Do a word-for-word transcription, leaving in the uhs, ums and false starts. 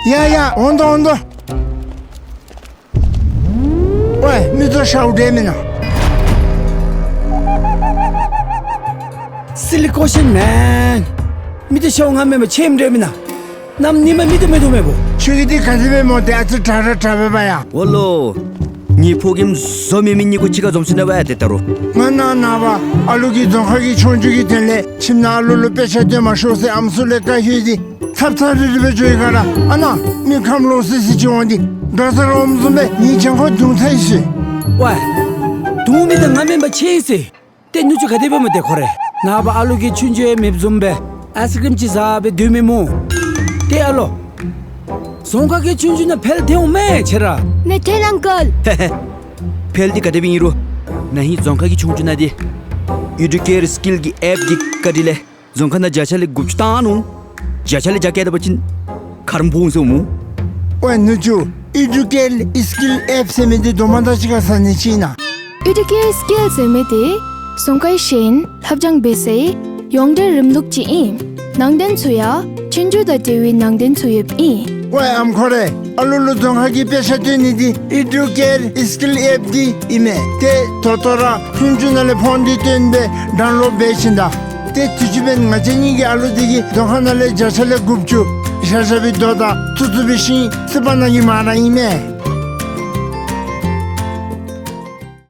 ཡ་ཡ་འོང་དོ་འོང་དོ། ཝའི་མི་ཚུ་ཤཝ་འདྲ་མེན་ན། Silly question man. མི་ཚུ་ཤཝ་ང་མེན་པར་ཆེམ་འདྲ་མེན་ན། གནམ་ཉིནམ་མི་ཚུ་མེད་དོ་མེན་པོ། ཁྱོད་ཀྱིས་འདི་ག་དེ་སྦེ་སྨོ། ཏེ་ཨ་ཙི་དྲག་དྲག་དྲག་པས་པ་ཡ། འོ་ལོ། ངེའི་ཕོ་རྒནམ་བཟོ་མེད་མི་གཉིས་ཀོ་གཅིག་ཁར་འཛོམས་ཅི་ན་པ་ཡ། ཏེ་ད་རུང་ང་ནཱ་ནངས་པ་ཨ་ལུ་གིས་རྫོང་ཁ་གི་ཆོས་རྒྱུགས་ཀྱི་དོན་ལས་ཁྱིམ་ནང་ཨ་ལུ་ལུ་དཔེ་ཆ་སྟོན་མ་ཤོག་ཟེར་ཨམ་སྲུ་ལས་བཀའ་ལྷོད་དེ་ཚབ་ཚབ་རིལ་རི་སྦེ་འགྱོ་ཡི་ག་ར། ཨ་ནཱ་མི་ཁམས་ལོག་སི་སི་ཅིག་འོང་སྟེ་དགའ་ས་ར་འོངམ་བཟུམ་སྦེ་ངེའི་གྱང་ཁར་རྡུང་ཚར་ཡི་ཟེར། ཝའི། རྡུང་མི་འདི་ང་མེན་པར་ཆེམ་ཟེར། ཏེ་ནུ་གཅུང་ག་དེ་སྦེ་སྨོ་ཏེ་ཁོ་རེ། ནངས་པ་ཨ་ལུ་གིས་ཆོས་རྒྱུགས་ཡང་མེདཔ་བཟུམ་སྦེ་ཨའིསི་ཀྲིམ་ཅིག་བཟའ་སྦེ་སྡོད་མི་སྨོ། ཏེ་ཨ་ལོ། རྫོང་ཁ་གི་ཆོས་རྒྱུགས་ནང་ཕེལ་ཏེ་འོང་མས་ཁྱོད་ར། མེད་ཏེ་ཨང་ཀལ། ཕེལ་འདི་ག་དེ་སྦེ་ཨིན་རུང་ན་ཧིང་རྫོང་ཁ་གི་ཆོས་རྒྱུགས་ནང་འདི་ཨི་ཌུ་ཀེར་སི་ཀིལ་གྱི་ཨེཔ་གི་བཀའ་དྲིན་ལས་རྫོང་ཁ་ནང་བརྒྱ་ཆ་ལས་དགུ་བཅུ་བཏང་ནུག། བརྒྱ་ཆ་ལས་བརྒྱ་བཀལ་ད་པ་ཅིན་ཁ་རམ་ཕུང་ཟེར་སྨོ། ཝའི་ནུ་གཅུང་ཨི་ཌུ་ཀེར་སི་ཀིལ་ཨེཔ་ཟེར་མི་འདི་དོ་མ་དང་གཅིག་ཁར་ཟ་ནི་ཅིག་ཨིན་ན། ཨི་ཌུ་ཀེར་སི་ཀིལ་ཟེར་མི་འདི་རྫོང་ཁའི་ཤེས་ཡོན་ལྷབ་སྦྱང་འབད་སའི་ཡོངས་འབྲེལ་རིམ་ལུགས་ཅིག་ཨིན། ནང་དོན་ཚུ་ཡང་ཆོས་རྒྱུགས་དང་འབྲེལ་བའི་ནང་དོན་ཚུ་ཡོདཔ་ཨིན། ཝའི་ཨམ་ཁོ་རེ། ཨ་ལུ་ལུ་རྫོང་ཁ་གི་དཔེ་ཆ་སྟོན་ནི་འདི་ཨི་ཌུ་ཀེར་སི་ཀིལ་ཨེཔ་འདི་ཨིན་མས། ཏེ་ད་ལྟོ་ར་ཆོས་རྒྱུགས་ནང་ལས་ཕོན་འདི་བཏོན་སྦེ་ཌའུན་ལོཌ་འབད་ཞིནམ་ད། ཏེ་དུས་ཅི་འབདན་ང་བཅས་གཉིས་ཀྱི་ཨ་ལུ་འདི་གིས་རྫོང་ཁ་ནང་ལས་བརྒྱ་ཆ་ལས་དགུ་བཅུ་ཞབས་ཞབས་པའི་མདོ་དང་ཐུགས་རྩོད་པའི་ཤིང་སྲིད་པ་ནང་གི་མ་ར་ཨིན་མས།